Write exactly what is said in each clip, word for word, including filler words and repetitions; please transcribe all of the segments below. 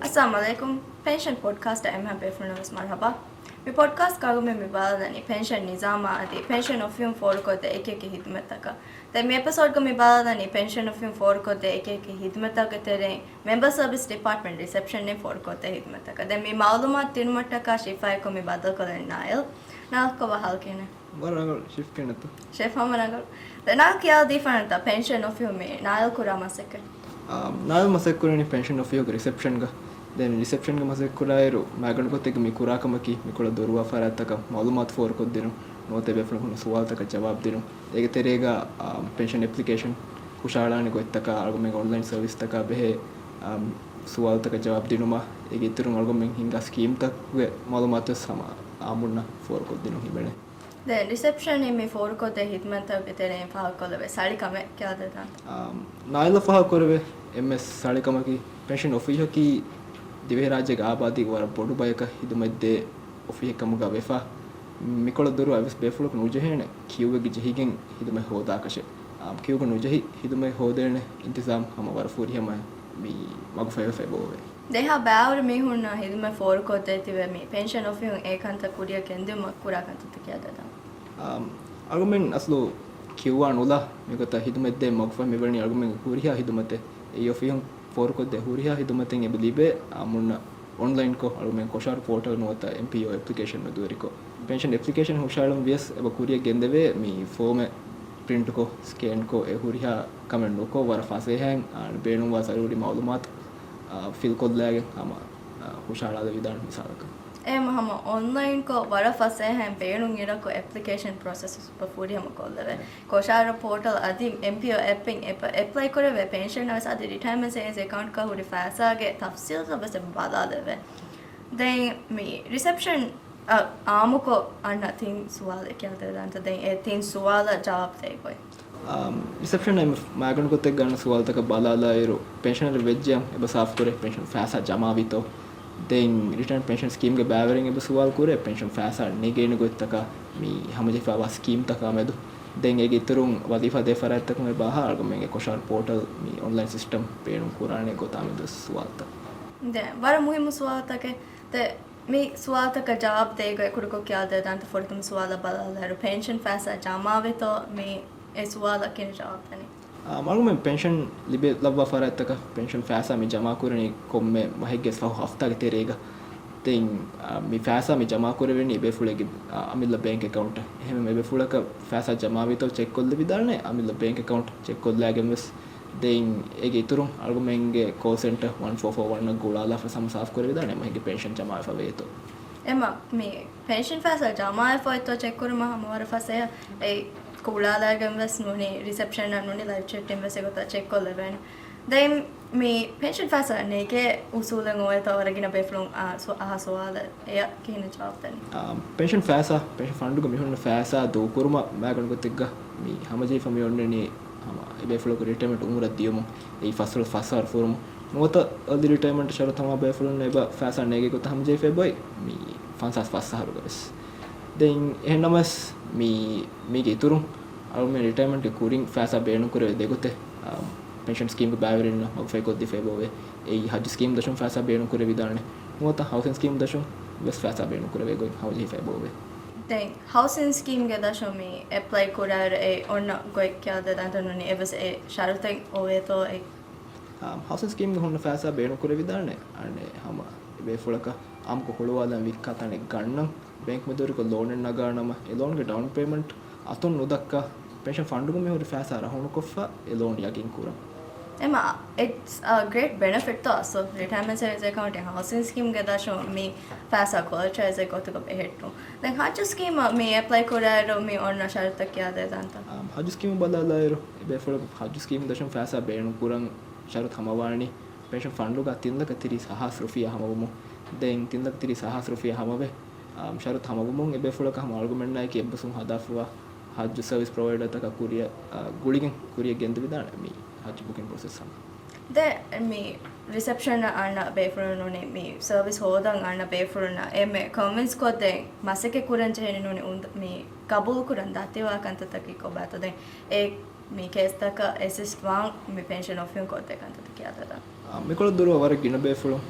އައްސަލާމު ޢަލައިކުމް. ޕެންޝަން ޕޮޑްކާސްޓަށް އެންމެހާ ބޭފުޅުންނަށް ވެސް މަރުޙަބާ. މި ޕޮޑްކާސްޓް ގާގުމެ މި ބާލަނީ ޕެންޝަން ނިޒާމާ އަދި ޕެންޝަން އޮފީހުން ފޯރުކޮށްދޭ އެކި އެކި ހިދުމަތްތަކަށް. ދެން މި އެޕިސޯޑްގަ މި ބާލަނީ ޕެންޝަން އޮފީހުން ފޯރުކޮށްދޭ އެކި އެކި ހިދުމަތްތަކުގެ ތެރެއިން މެމްބަރ ސަރވިސް ޑިޕާޓްމަންޓް ރިސެޕްޝަންއިން ފޯރުކޮށްދޭ ހިދުމަތްތަކަށް. ދެން މި މަޢުލޫމާތު ދިނުމަށްޓަކާ ޝިފާއެއްކޮށް މި ބައްދަލުކޮށްލަނީ ނާއިލް. ނާއިލް ކޮބާ ޙާލު ކިހިނެއް؟ ވަރަށް ރަނގަޅު ޝިފް ކިހިނެއްތަ؟ ޝިފް ހަމަ ރަނގަޅު. ދެން ނާއިލް ކިޔާދީފާނަންތަ ޕެންޝަން އޮފީހުން މި ނާއިލް ކުރާ މަސައްކަތް؟ އާ، ނާއިލް މަސައްކަތް ކުރަނީ ޕެންޝަން އޮފީހުގެ ރިސެޕްޝަންގަ. ދެން ރިސެޕްޝަންގަ މަސައްކަތް ކުރާއިރު މައިގަނޑު ގޮތެއްގަ މި ކުރާ ކަމަކީ މިކޮޅަށް ދުރުވާ ފަރާތްތަކަށް މަޢުލޫމާތު ފޯރުކޮށްދިނުން، ނުވަތަ ބޭފުޅުން ހުންނަ ސުވާލުތަކަށް ޖަވާބު ދިނުން. އޭގެ ތެރޭގަ، އާ، ޕެންޝަން އެޕްލިކޭޝަން ހުށަހަޅާނެ ގޮތްތަކާ، އަޅުގަނޑުމެން އޮންލައިން ސަރވިސްތަކާ ބެހޭ، އާ، ސުވާލުތަކަށް ޖަވާބު ދިނުމާ، އޭގެ އިތުރުން އަޅުގަނޑުމެން ހިންގާ ސްކީމްތަކުގެ މަޢުލޫމާތުވެސް ހަމަ އާއްމުންނަށް ފޯރުކޮށްދިނުން ހިމެނޭ. ދެން ރިސެޕްޝަންއިން މި ފޯރުކޮށްދޭ ހިދުމަތްތަކުގެ ތެރެއިން ފާހަގަކޮށްލެވޭ ސަޅިކަމެއް ކިޔާދެދާންތަ؟ އާ، ނާއިލަށް ފާހަގަކުރެވޭ އެންމެ ސަޅިކަމަކީ، ޕެންޝަން އޮފީހަކީ ދިވެހިރާއްޖޭގެ އާބާދީގެ ވަރަށް ބޮޑު ބަޔަކަށް ހިދުމަތްދޭ އޮފީހެއް ކަމުގަ ވެފަ، މިކޮޅަށް ދުރުވާ އެއްވެސް ބޭފުޅަކު ނުޖެހޭނެ ކިއުއެއްގަ ޖެހިގެން ހިދުމަތް ހޯދާކަށެއް. އާ، ކިއުގަ ނުޖެހި ހިދުމަތް ހޯދޭނެ އިންތިޒާމް ހަމަ ވަރަށް ފުރިހަމަ މި މަގުފަހިވެފައި ބޯވޭ. ދެހާ ބައިވަރު މީހުންނަށް ހިދުމަތް ފޯރުކޮށްދޭތީވެ މި ޕެންޝަން އޮފީހުން އެ ކަންތައް ކުރިއަށް ގެންދިއުމަށް ކުރާ ކަންތައްތައް ކިޔާދެދާން. އާ، އަޅުގަނޑުމެން އަސްލު ކިއުއާ ނުލާ މިގޮތަށް ހިދުމަތްދޭ މަގުފަހި މިވަނީ އަޅުގަނޑުމެންގެ ހުރިހާ ހިދުމަތެއް. އެ އޮފީހުން ފޯރުކޮށްދޭ ހުރިހާ ހިދުމަތެއް އެބަ ލިބޭ އާއްމުންނަށް އޮންލައިންކޮށް، އަޅުގަނޑުމެން ކޮށާރު ޕޯޓަލް ނުވަތަ އެމްޕީއޯ އެޕްލިކޭޝަން މެދުވެރިކޮށް. ޕެންޝަން އެޕްލިކޭޝަން ހުށަހެޅުން ވިޔަސް އެބަ ކުރިއަށް ގެންދެވޭ މި ފޯމެއް ޕްރިންޓްކޮށް، ސްކޭންކޮށް، އެ ހުރިހާ ކަމެއް ނުކޮށް، ވަރަށް ފަސޭހައިން، އާ، ބޭނުންވާ ޒަރޫރީ މަޢުލޫމާތު، އާ، ފިލްކޮށްލާގެން ހަމަ، އާ، ހުށަހަޅާލެވިދާނެ މިސާލަކަށް. އެހެން ހަމަ އޮންލައިންކޮށް ވަރަށް ފަސޭހައިން ބޭނުން އިރަކު އެޕްލިކޭޝަން ޕްރޮސެސް އެބަ ފުރިހަމަ ކޮށްލެވޭ. ކޮށާރު ޕޯޓަލް އަދި އެމްޕީއޯ އެޕްއިން އެޕް-، އެޕްލައި ކުރެވޭ ޕެންޝަން ވެސް އަދި ރިޓަޔަރމަންޓް ސޭވިންގސް އެކައުންޓްގަ ހުރި ފައިސާގެ ތަފްސީލްތައް ވެސް އެބަ ބަލާލެވޭ. ދެން މި ރިސެޕްޝަން އަށް އާއްމުކޮށް އަންނަ ތިން ސުވާލެއް ކިޔާދެދާންތަ؟ ދެން އެ ތިން ސުވާލަށް ޖަވާބު ދޭ ގޮތް. އާ، ރިސެޕްޝަން އެންމެ މައިގަނޑު ގޮތެއްގަ އަންނަ ސުވާލުތަކަށް ބަލާލާއިރު، ޕެންޝަނަރެއް ވެއްޖެއަމް އެބަ ސާފުކުރޭ ޕެންޝަން ފައިސާ ޖަމާވީތޯ؟ ދެން ރިޓަޔަރ ޕެންޝަން ސްކީމްގެ ބައިވެރިން އެބަ ސުވާލު ކުރޭ ޕެންޝަން ފައިސާ ނެގޭނެ ގޮތްތަކާ މި ހަމަޖެހިފައިވާ ސްކީމްތަކާ މެދު. ދެން އޭގެ އިތުރުން ވަޒީފާ ދޭ ފަރާތްތަކުން އެބަ އަހާ އަޅުގަނޑުމެންގެ ކޮށާރު ޕޯޓަލް މި އޮންލައިން ސިސްޓަމް ބޭނުން ކުރާނެ ގޮތާ މެދު ސުވާލުތައް. ދެން ވަރަށް މުހިއްމު ސުވާލުތަކެއް. ދެ މި ސުވާލުތަކަށް ޖަވާބު ދޭ ގޮތް ކުޑަކޮށް ކިޔާދެދާންތަ؟ ފުރަތަމަ ސުވާލަށް ބަލާލާއިރު، ޕެންޝަން ފައިސާ ޖަމާވޭތޯ؟ މި އެ ސުވާލަށް ކިހިނެއް ޖަވާބު ދެނީ؟ އާ، އަޅުގަނޑުމެން ޕެންޝަން ލިބި ލައްވާ ފަރާތްތަކަށް ޕެންޝަން ފައިސާ މި ޖަމާކުރަނީ ކޮންމެ މަހެއްގެ ފަހު ހަފްތާގެ ތެރޭގަ. ދެން، އާ، މި ފައިސާ މި ޖަމާކުރެވެނީ ބޭފުޅެއްގެ، އާ، އަމިއްލަ ބޭންކް އެކައުންޓަށް. އެހެންވެ އެބޭފުޅަކަށް ފައިސާ ޖަމާވީތޯ ޗެކްކޮށްލެވިދާނެ އަމިއްލަ ބޭންކް އެކައުންޓް ޗެކްކޮށްލާގެން ވެސް. ދެން އޭގެ އިތުރުން އަޅުގަނޑުމެންގެ ކޯލް ސެންޓަރ ވަން ފޯ ފޯ ވަން އަށް ގުޅާލާފަ ހަމަ ސާފުކުރެވިދާނެ މަހެއްގެ ޕެންޝަން ޖަމާވެފަ ވޭތޯ. އެމަ މި ޕެންޝަން ފައިސާ ޖަމާވެފައޮތްތޯ ޗެކްކުރުމަށް ހަމަ ވަރަށް ފަސޭހަ. އެ ގުޅާލާގެން ވެސް ނޫނީ ރިސެޕްޝަނަށް ނޫނީ ލައިވް ޗެޓްއިން ވެސް އެގޮތަށް ޗެކްކޮށްލެވޭނެ. ދެން މި ޕެންޝަން ފައިސާ ނެގޭ އުސޫލެއް އޮވޭތޯ ވަރަށް ގިނަ ބޭފުޅުން އާ، ސު-، އަހާ ސުވާލެއް. އެޔަށް ކިހިނެއް ޖަވާބު ދެނީ؟ އާ، ޕެންޝަން ފައިސާ، ޕެންޝަން ފަންޑުގަ މި ހުންނަ ފައިސާ ދޫކުރުމަށް މައިގަނޑު ގޮތެއްގަ މި ހަމަޖެހިފަ މި އޮންނަނީ ހަމަ އެބޭފުޅަކު ރިޓަޔަމަންޓް އުމުރަށް ދިޔުމުން އެއީ ފަސްދޮޅަސް ފަސް އަހަރު ފުރުމުން. ނުވަތަ އަލި ރިޓަޔަމަންޓް ޝަރުތު ހަމަވާ ބޭފުޅުން އެބަ ފައިސާ ނޭގޭ ގޮތަށް ހަމަޖެހިފައި ބޮއި މި ފަންސާސް ފަސް އަހަރުގަ ވެސް. ދެން އެހެން ނަމަވެސް މި، މީގެ އިތުރުން އަޅުގަނޑުމެން ރިޓަޔަމަންޓްގެ ކުރިން ފައިސާ ބޭނުންކުރެވޭ ދެގޮތެއް، އާ، ޕެންޝަން ސްކީމްގެ ބައިވެރިންނަށް ވަގުފައިކޮށްދީފައި ބޯވޭ. އެއީ ހައްޖު ސްކީމް ދަށުން ފައިސާ ބޭނުންކުރެވިދާނެ. ނުވަތަ ހައުސިން ސްކީމް ދަށުން ވެސް ފައިސާ ބޭނުންކުރެވޭ ގޮތް ހަމަޖެހިފައި ބޯވޭ. ދެން ހައުސިން ސްކީމްގެ ދަށުން މި އެޕްލައި ކުރާއިރު އެ އޮންނަ ގޮތް ކިޔާދެދާނެތަ ނޫނީ އެއްވެސް އެ ޝަރުތެއް އޮވޭތޯ އެ؟ އާ، ހައުސިން ސްކީމްގެ ހުންނަ ފައިސާ ބޭނުންކުރެވިދާނެ. އަނެއް ހަމަ އެބޭފުޅަކަށް އާއްމުކޮށް ހުޅުވާލަން ވިއްކާ ތަނެއް ގަންނަން. ބޭންކް މެދުވެރިކޮށް ލޯނެއް ނަގާ ނަމަ، އެ ލޯންގެ ޑައުން ޕޭމަންޓް އަތުން ނުދައްކާ، ޕެންޝަން ފަންޑުގަ މިހުރި ފައިސާ ރަހުނުކޮށްފަ، އެ ލޯން ޔަގީން ކުރަން. އެމަ، it's a great benefit ތޯ އަސްލު ރިޓަޔަމަންޓް ސޭވިންގސް އެކައުންޓެއް ހައުސިން ސްކީމްގެ ދަށުން މި ފައިސާ ކޮލެކްޓް އެއްގޮތަކަށް ބެހެއްޓުން. ދެން ހައްޖު ސްކީމަށް މި އެޕްލައި ކުރާއިރު މި އޮންނަ ޝަރުތައް ކިޔާދެދާނެތަ؟ އާ، ހައްޖު ސްކީމު ބަލާލާއިރު، އެބޭފުޅަކު ހައްޖު ސްކީމް ދަށުން ފައިސާ ބޭނުންކުރަން ޝަރުތު ހަމަވާނީ، ޕެންޝަން ފަންޑުގަ ތިން ލަކަ ތިރީސް ހާސް ރުފިޔާ ހަމަވުމުން. ދެން ތިން ލަކަ ތިރީސް ހާސް ރުފިޔާ ހަމަވެ، އާ، ޝަރުތު ހަމަވުމުން އެބޭފުޅަކަށް ހަމަ އަޅުގަމެންނާއެކީ އެއްބަސްވުން ހަދާފަވާ ހައްޖު ސަރވިސް ޕްރޮވައިޑަރތަކާ ކުރިއަށް، އާ، ގުޅިގެން ކުރިއަށް ގެންދެވިދާނެ މި ހައްޖު ބުކިން ޕްރޮސެސް ހަމަ. ދެ މި ރިސެޕްޝަނަށް އަންނަ ބޭފުޅުން ނޫނީ މި ސަރވިސް ހޯދަން އަންނަ ބޭފުޅުންނަށް އެންމެ ކޮންވިންސް ކޮށްދޭން މަސައްކަތް ކުރަން ޖެހެނީ ނޫނީ އުނދަ-، މި ގަބޫލު ކުރަން ދަތިވާ ކަންތައްތަކީ ކޮބާތޯ؟ ދެން އެ މި ކޭސްތަކަށް އެސިސްޓް ވާން މި ޕެންޝަން އޮފީހުން ކޮށްދޭ ކަންތައް ކިޔާދެދާން. އާ، މިކޮޅަށް ދުރުވާ ވަރަށް ގިނަ ބޭފުޅުން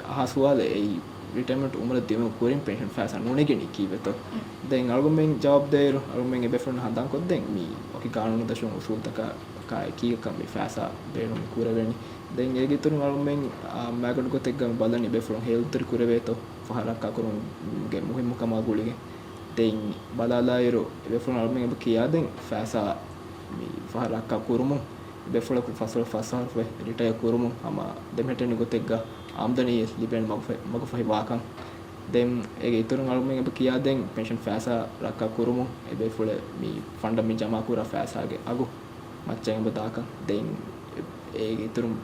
އަހާ ސުވާލެއް އެއީ، ރިޓަޔަރމަންޓް އުމުރަށް ދިޔުމުގެ ކުރިން ޕެންޝަން ފައިސާ ނުނެގެނީ ކީއްވެތޯ؟ ދެން އަޅުގަނޑުމެން ޖަވާބު ދޭއިރު، އަޅުގަނޑުމެން އެބޭފުޅުންނަށް ހަނދާންކޮށްދޭން މީ ވަކި ގާނޫނުދަށުން އުސޫލުތަކާ އެކީގަކަށް މި ފައިސާ ބޭނުން ކުރެވޭނީ. ދެން އޭގެ އިތުރުން އަޅުގަނޑުމެން، އާ، މައިގަނޑު ގޮތެއްގަ މި ބަލަނީ އެބޭފުޅުން ހޭލުންތެރި ކުރެވޭތޯ ފަހަށް ރައްކާކުރުމުގެ މުހިއްމުކަމާ ގުޅިގެން. ދެން ބަލާލާއިރު، އެބޭފުޅުން އަޅުގަނޑުމެން އެބަ ކިޔާދޭން ފައިސާ މި ފަހަށް ރައްކާ ކުރުމުން، އެބޭފުޅަކު ފަސްވަރު ފަސް އަހަރު ރިޓަޔަރ ކުރުމުން ހަމަ ދެމެހެއްޓެނި ގޮތެއްގަ އާމްދަނީއެއް ލިބޭނެ މަގުފަ-، މަގުފަހި ވާކަން. ދެން އޭގެ އިތުރުން އަޅުގަނޑުމެން އެބަ ކިޔާދޭން ޕެންޝަން ފައިސާ ރައްކާ ކުރުމުން އެބޭފުޅެއް މި ފަންޑަށް މި ޖަމާކުރާ ފައިސާގެ އަގު މައްޗަށް އެބަ ދާކަން. ދެން އޭގެ އިތުރުން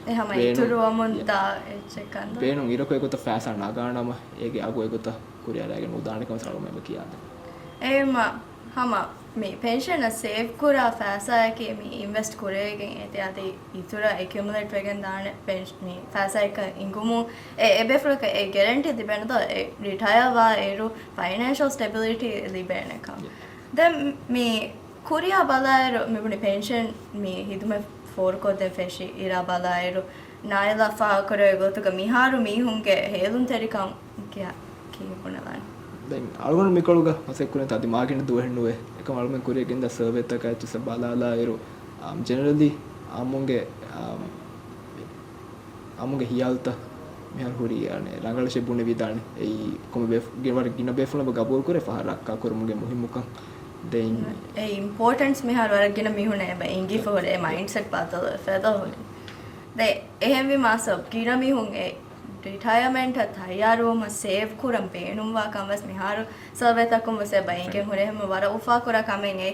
އެ ހަމަ ބޭނުން، އިތުރުވަމުން ދާ އެއްޗެއް ކަންތައް. ބޭނުން އިރަކު އެގޮތަށް ފައިސާ ނަގާނަމަ، އޭގެ އަގު އެގޮތަށް ކުރިއަރައިގެން ނުދާނެ ކަމަށް އަޅުގަނޑުމެން އެބަ ކިޔާދެން. އެހެންމަ ހަމަ މި ޕެންޝަނަށް ސޭވް ކުރާ ފައިސާއަކީ މި އިންވެސްޓް ކުރެވިގެން އޭތި އަދި އިތުރަށް އެކިއުމުލޭޓް ވެގެން ދާނެ ޕެންޝް-، މި ފައިސާއަކަށް އިނގުމުން އެ، އެބޭފުޅަކަށް އެ ގެރެންޓީ ލިބޭނެތޯ އެ ރިޓަޔަރ ވާ އިރު ފައިނޭންޝަލް ސްޓެބިލިޓީ ލިބޭނެކަން. ދެން މި ކުރިއަށް ބަލާއިރު މިބުނި ޕެންޝަން މި ހިދުމަތް ފޯރުކޮށްދޭން ފެށި އިރާ ބަލާއިރު، ނާއިލާ ފާހަގަކުރެއްވި ގޮތުގަ މިހާރު މީހުންގެ ހޭލުންތެރިކަން ކި-، ކީއް ބުނެލާނެ؟ ދެން އަޅުގަނޑު މިކޮޅުގަ މަސައްކަތް ކުރިން ތަދި މާގިނަ ދުވަހެއް ނުވޭ. އެކަމް އަޅުގަނޑު ކުރިއަށް ގެންދާ ސަރވޭތަކާ އެއްޗިއްސަށް ބަލާލާއިރު، އާ، ޖެނެރަލީ އާއްމުންގެ، އާ، އާއްމުންގެ ހިޔާލުތައް މިހާރު ހުރީ އަނެއް ރަނގަޅަށް ބުނެވިދާނެ. އެއީ ކޮންމެ ބޭފު-، ގިނަ ވަރަށް ގިނަ ބޭފުޅުން އެބަ ގަބޫލުކުރޭ ފަހަށް ރައްކާ ކުރުމުގެ މުހިއްމުކަން. ދެން އެ އިމްޕޯޓެންސް މިހާރު ވަރަށް ގިނަ މީހުންނަށް އެބަ އެނގިފަ ހުރޭ މައިންޑްސެޓް ބަދަލުވެފަ ދޯ. ދެ އެހެންވީމާ ސަބް ގިނަ މީހުން އެ ރިޓަޔަރމަންޓަށް ތައްޔާރުވުމަށް ސޭވް ކުރަން ބޭނުންވާ ކަން ވެސް މިހާރު ސަރވޭތަކުން ވެސް އެބަ އެނގެން ހުރޭ. ހަމަ ވަރަށް އުފާކުރާ ކަމެއް އެ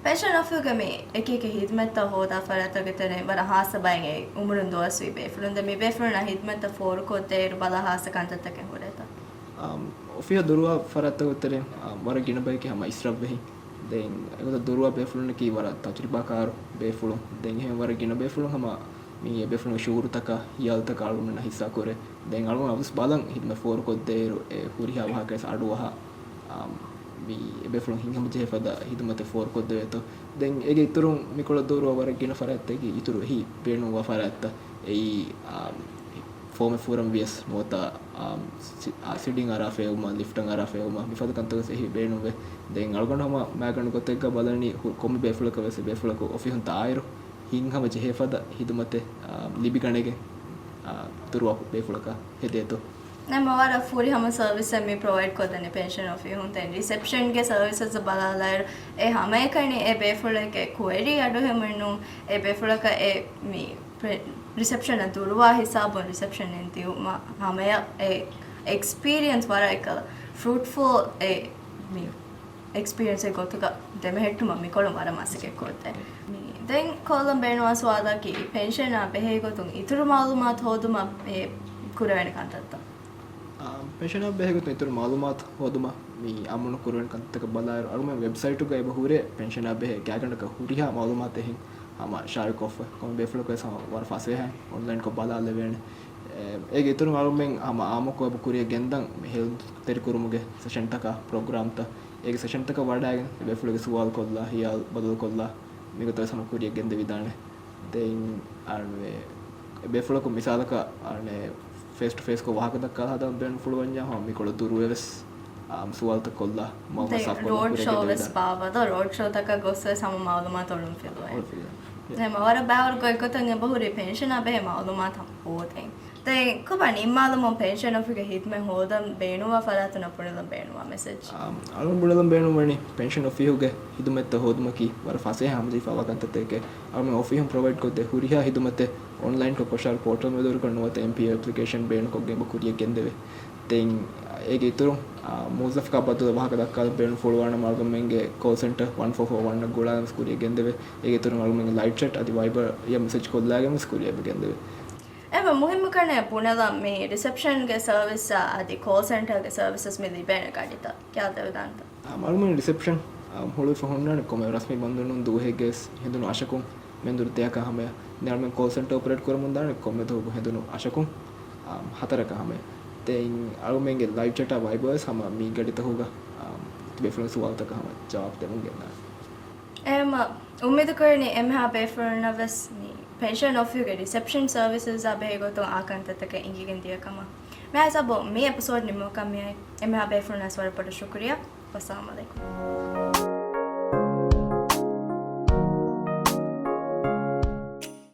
ޕެންޝަން އޮފީހުގެ މި އެކި އެކި ހިދުމަތްތައް ހޯދާ ފަރާތްތަކުގެ ތެރެއިން ވަރަށް ހާއްސަ ބައެއް އެ އުމުރުން ދުވަސްވީ ބޭފުޅުން. ދެ މި ބޭފުޅުންނަށް ހިދުމަތްތައް ފޯރުކޮށްދޭއިރު ބަލާ ހާއްސަ ކަންތައްތަކެއް ހުރޭތަ؟ އާ، އޮފީހަށް ދުރުވާ ފަރާތްތަކުގެ ތެރެއިން، އާ، ވަރަށް ގިނަ ބަޔަކީ ހަމަ އިސްރަށްވެހި. ދެން އެގޮތަށް ދުރުވާ ބޭފުޅުންނަކީ ވަރަށް ތަޖުރިބާކާރު ބޭފުޅުން. ދެން އެހެން ވަރަށް ގިނަ ބޭފުޅުން ހަމަ މި އެބޭފުޅުންގެ ޝުއޫރުތަކާ، ހިޔާލުތަކާ އަޅުގަނޑުމެންނަށް ހިއްސާކުރޭ. ދެން އަޅުގަނޑު އަވަސް ބަލަން ހިދުމަތް ފޯރުކޮށްދޭއިރު އެ ހުރިހާ ވާހަކަވެސް އަޑުއަހާ، އާ، މި އެބޭފުޅުން ހިތްހަމަޖެހޭ ފަދަ ހިދުމަތެއް ފޯރުކޮށްދެވޭތޯ. ދެން އޭގެ އިތުރުން މިކޮޅަށް ދުރުވާ ވަރަށް ގިނަ ފަރާތްތަކީ އިތުރު އެހީ ބޭނުންވާ ފަރާތްތައް. އެއީ، އާ، ފޯމެއް ފޫރަން ވިޔަސް ނުވަތަ، އާ، ސި-، އާ، ސިޑިން އަރާ ފޭވުމަށް، ލިފްޓަށް އަރާ ފޭވުމަށް، މިފަދަ ކަންތަކަސް އެހީ ބޭނުންވޭ. ދެން އަޅުގަނޑު ހަމަ މައިގަނޑު ގޮތެއްގަ ބަލަނީ ހު-، ކޮންމެ ބޭފުޅަކަށް ވެސް އެބޭފުޅަކު އޮފީހުން ދާއިރު ހިތްހަމަ ޖެހޭ ފަދަ ހިދުމަތެއް، އާ، ލިބިގަނެގެން، އާ، ދުރުވާ ބޭފުޅަކަށް ހެދޭތޯ. ނަމަ ވަރަށް ފުރިހަމަ ސަރވިސްއެއް މި ޕްރޮވައިޑް ކޮށްދެނީ ޕެންޝަން އޮފީހުން. ދެން ރިސެޕްޝަންގެ ސަރވިސަސް ބަލާލާއިރު، އެ ހަމައެކަނި އެ ބޭފުޅެއްގެ ކުއެރީ އަޑުއެހުމެއް ނޫން. އެ ބޭފުޅަކަށް އެ މި ޕްރެ-، ރިސެޕްޝަނަށް ދުރުވާ ހިސާބުން ރިސެޕްޝަން އިން ދިއުމަށް ހަމަޔަށް އެ އެކްސްޕީރިއަންސް ވަރަށް އެކަލަ ފްރޫޓްފުލް އެ މި އެކްސްޕީރިއަންސެއް ގޮތުގަ ދެމެހެއްޓުމަށް މިކޮޅުން ވަރަށް މަސައްކަތް ކޮށްދޭ. މި ދެން ކޯލަން ބޭނުންވާ ސުވާލަކީ، ޕެންޝަނާ ބެހޭ ގޮތުން އިތުރު މައުލޫމާތު ހޯދުމަށް އެ ކުރެވޭނެ ކަންތައްތައް؟ އާ، ޕެންޝަނާ ބެހޭ ގޮތުން އިތުރު މައުލޫމާތު ހޯދުމަށް މި އަމުނު ކުރެވޭނެ ކަންތައްތަކަށް ބަލާއިރު، އަޅުގަނޑުމެން ވެބްސައިޓުގަ އެބަ ހުރޭ ޕެންޝަނާ ބެހޭ ގާތްގަނޑަކަށް ހުރިހާ މައުލޫމާތު އެހެން ހަމަ ޝާއިޢުކޮށްފަ، ކޮންމެ ބޭފުޅަކު ވެސް ހަމަ ވަރަށް ފަސޭހައިން އޮންލައިންކޮށް ބަލާލެވޭނެ. އެ، އޭގެ އިތުރުން އަޅުމެން ހަމަ އާއްމުކޮށް އެބަ ކުރިއަށް ގެންދަން މި ހޭލުންތެރިކުރުމުގެ ސެޝަންތަކާ ޕްރޮގްރާމްތައް. އޭގެ ސެޝަންތަކަށް ވަޑައިގެން އެ ބޭފުޅުގެ ސުވާލު ކޮށްލާ، ހިޔާލު ބަދަލުކޮށްލާ، މިގޮތަށް ވެސް ހަމަ ކުރިއަށް ގެންދެވިދާނެ. ދެން އަން އެ ބޭފުޅަކު މިސާލަކަށް އަން އެ ފޭސް ޓު ފޭސްކޮށް ވާހަކަ ދައްކާ ހަދަން ބޭނުންފުޅުވަންޏާ ހަމަ މިކޮޅު ދުރުވެވެސް، އާ، ސުވާލުތައް ކޮށްލާ، މައުލޫމާތު ދެން ސާފުކޮށް ރޯޑް ޝޯ ކުރިއަށް ވެސް ގެންދެވިދާނެ. ބާއްވާ ދޯ، ރޯޑް ޝޯތަކަށް ގޮސް ވެސް ހަމަ މައުލޫމާތު އޮޅުން ފިލުވޭ. އޮޅުން ފިލުވޭ. ދެން ވަރަށް ބައިވަރު ގޮތްގޮތުން އެބަހުރި ޕެންޝަނާ ބެހޭ މައުލޫމާތު ހަމަ ހޯދައި. ދެން ކޮބާ ނިންމާލަމުން ޕެންޝަން އޮފީހުގެ ހިދުމަތް ހޯދަން ބޭނުންވާ ފަރާތުންނަށް ބުނެލަން ބޭނުންވާ މެސެޖް؟ އާ، އަޅުގަނޑު ބުނެލަން ބޭނުންވަނީ ޕެންޝަން އޮފީހުގެ ހިދުމަތްތައް ހޯދުމަކީ ވަރަށް ފަސޭހަ ހަމަޖެހިފައިވާ ކަންތައްތަކެކޭ. އަޅުގަނޑު އޮފީހުން ޕްރޮވައިޑް ކޮށްދޭ ހުރިހާ ހިދުމަތެއް އޮންލައިންކޮށް ކޮށާލި ޕޯޓަލް މެދުވެރިކޮށް ނުވަތަ އެމްޕީއޯ އެޕްލިކޭޝަން ބޭނުންކޮށްގެން އެބަ ކުރިއަށް ގެންދެވޭ. ދެން އޭގެ އިތުރުން، އާ، މުވައްޒަފަކާ ބައްދަލު ވާހަކަ ދައްކާލަން ބޭނުންފުޅުވާނަމަ އަޅުގަނޑުމެންގެ ކޯލް ސެންޓަރ ވަން ފޯ ފޯ ވަން އަށް ގުޅާލަން ވެސް ކުރިއަށް ގެންދެވޭ. އޭގެ އިތުރުން އަޅުގަނޑުމެންގެ ލައިވް ޗެޓް އަދި ވައިބަރ އަށް މެސެޖް ކޮށްލާގެން ވެސް ކުރިއަށް އެބަ ގެންދެވޭ. އެބަ މުހިއްމު ކަން ބުނެލަން މި ރިސެޕްޝަންގެ ސަރވިސްއާ އަދި ކޯލް ސެންޓަރގެ ސަރވިސަސް މި ލިބޭނެ ގަޑިތައް ކިޔާދެވިދާނެތަ؟ އާ، އަޅުގަނޑު ރިސެޕްޝަން، އާ، ހުޅުވިފަ ހުންނާނެ ކޮންމެ ރަސްމީ ބަންދުން ދުވަހެއްގަވެސް ހެނދުނު އަށަކުން މެންދުރު ދެއަކަށް ހަމަޔަށް. ދެން އަޅުމެން ކޯލް ސެންޓަރ އޮޕަރޭޓް ކުރަމުން ދާނެ ކޮންމެ ދުވަހަކު ހެނދުނު އަށަކުން، އާ، ހަތަރަކަށް ހަމަޔަށް. ދެން އަޅުމެންގެ ލައިވް ޗެޓާ ވައިބަރ ވެސް ހަމަ މި ގަޑިތަކުގަ، އާ، ބޭފުޅުން ސުވާލުތަކަށް ހަމަ ޖަވާބު ދެމުން ގެންދާނެ. އެހެންމަ އުއްމީދު ކުރަނީ އެންމެހާ ބޭފުޅުންނަށް ވެސް މި ޕެންޝަން އޮފީހުގެ ރިސެޕްޝަން ސަރވިސަސްއާ ބެހޭ ގޮތުން އާ ކަންތައްތަކެއް އެނގިގެން ދިޔަ ކަމަށް. މިހާ ހިސާބުން މި އެޕިސޯޑް ނިމުމަކަށް މިއައި އެންމެހާ ބޭފުޅުންނަށް ވަރަށް ބޮޑަށް ޝުކުރިއްޔާ. ވައްސަލާމް ޢަލައިކުމް.